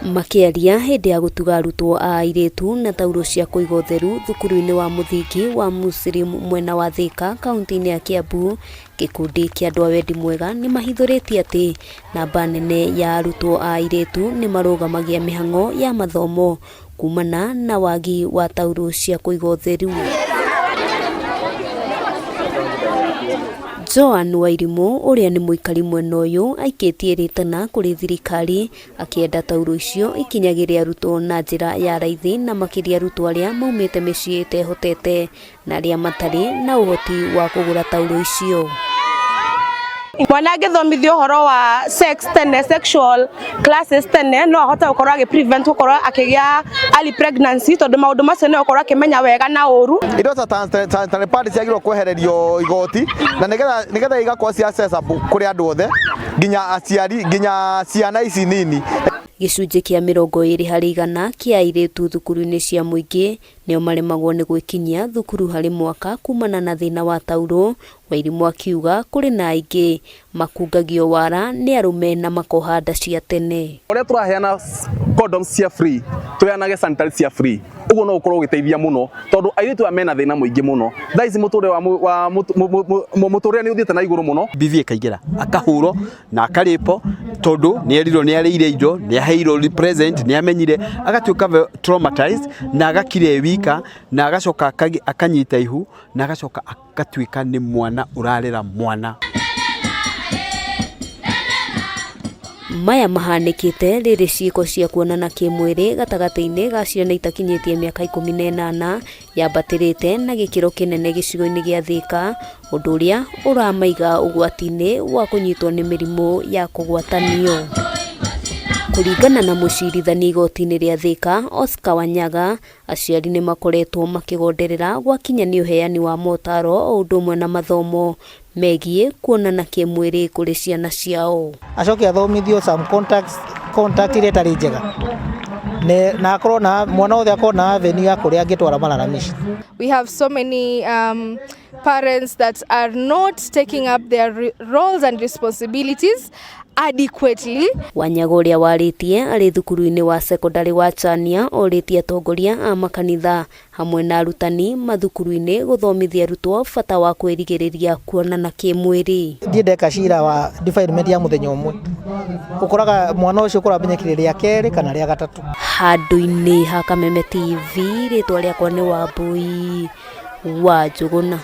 Makĩaria hĩndĩ ya gũtuga arutwo a airĩtu na taurũ cia kũiga ũtheru thukuru-inĩ wa mũthingi wa Muslim mwena wa Thika kaunti-inĩ ya Kiambu, gĩkundi kĩa andũ a wendi mwega nĩ mahithũrĩtie atĩ namba nene ya arutwo a airĩtu nĩ marũgamagia mĩhang'o ya mathomo kumana na wagi wa taurũ cia kũiga ũtheru. Joan Wairimũ ũrĩa nĩ mũikari mwena ũyũ aikĩtie rĩtana kũrĩ thirikari akĩenda taurũ icio ikinyagĩre arutwo na njĩra ya raithi na makĩria arutwo arĩa maumĩte mĩciĩ ĩtehotete na arĩa matarĩ na ũhoti wa kũgũra taurũ icio. Mwana angĩthomithio ũhoro wa sex tene, sexual classes tene, no ahote gũkorwo agĩ prevent gũkorwo akĩgĩa early pregnancy, tondũ maũndũ macio nĩ gũkorwo akĩmenya wega na ũru. Indo ta sanitary pad ciagĩrĩirwo kwehererio igoti na nĩgetha igakorwo ci accessible kũrĩ andũ othe, nginya aciari, nginya ciana ici nini. Gĩcunjĩ kĩa 20% kĩa airĩtu thukuru-inĩ cia mũingĩ nĩo maremagwo nĩ gwĩkinyia thukuru harĩ mwaka kumana na thĩna wa taurũ. Wairimũ akiuga kũrĩ na aingĩ makungagio wara nĩ arũme na makoha nda cia tene. Ũrĩa tũraheana condoms cia free, tũheanage sanitary cia free, ũguo no ũkorwo ũgĩteithia mũno tondũ airĩtu aya mena thĩna mũingĩ mũno. Thaa ici mũtũrĩre wa mũtũrĩre nĩ ũthiĩte na igũrũ mũno. BV ĩkaingĩra akahũrwo na akarĩpo tondũ nĩ erirwo nĩ arĩire indo, nĩ aheirwo present, nĩ amenyire, agatuĩka traumatized na agakira e wika na agacoka akanyita ihu na agacoka agatuĩka nĩ mwana ũrarera mwana. Maya mahanĩkĩte rĩrĩ ciĩko cia kuonana kĩmwĩrĩ gatagatĩ-inĩ ga ciana itakinyĩtie mĩaka 18 yambatĩrĩte na gĩkĩro kĩnene gĩcigo-inĩ gĩa Thika, ũndũ ũrĩa ũramaiga ũgwati-inĩ wa kũnyitwo nĩ mĩrimũ ya kũgwatanio. Kũringana na mũcirithania igoti-inĩ rĩa Thika, Oscar Wanyaga, aciari nĩ makoretwo makĩgonderera gwakinya nĩ ũheani wa motaro o ũndũ ũmwe na mathomo megiĩ kuonana kĩmwĩrĩ kũrĩ ciana ciao. Acoke athomithio some contacts, contact iria itarĩ njega, na akorwo na mwana wothe akorwo na avenue ya kũrĩa angĩtwara malalamishi. We have so many parents that are not taking up their roles and responsibilities adequately. Wanyaga ũrĩa warĩtie arĩ thukuru-inĩ wa sekondarĩ wa Chania orĩtie atongoria a makanitha hamwe na arutani mathukuru-inĩ gũthomithia arutwo bata wa kwĩrigĩrĩria kuonana kĩmwĩrĩ. Ndiĩ ndeka cira wa defilement ya mũthenya ũmwe, ũkoraga mwana ũcio ũkoragwo amenyekire rĩa kerĩ kana rĩa gatatũ. Handũ-inĩ ha Kameme TV, rĩtwa rĩakwa nĩ Wambui wa Njũgũna.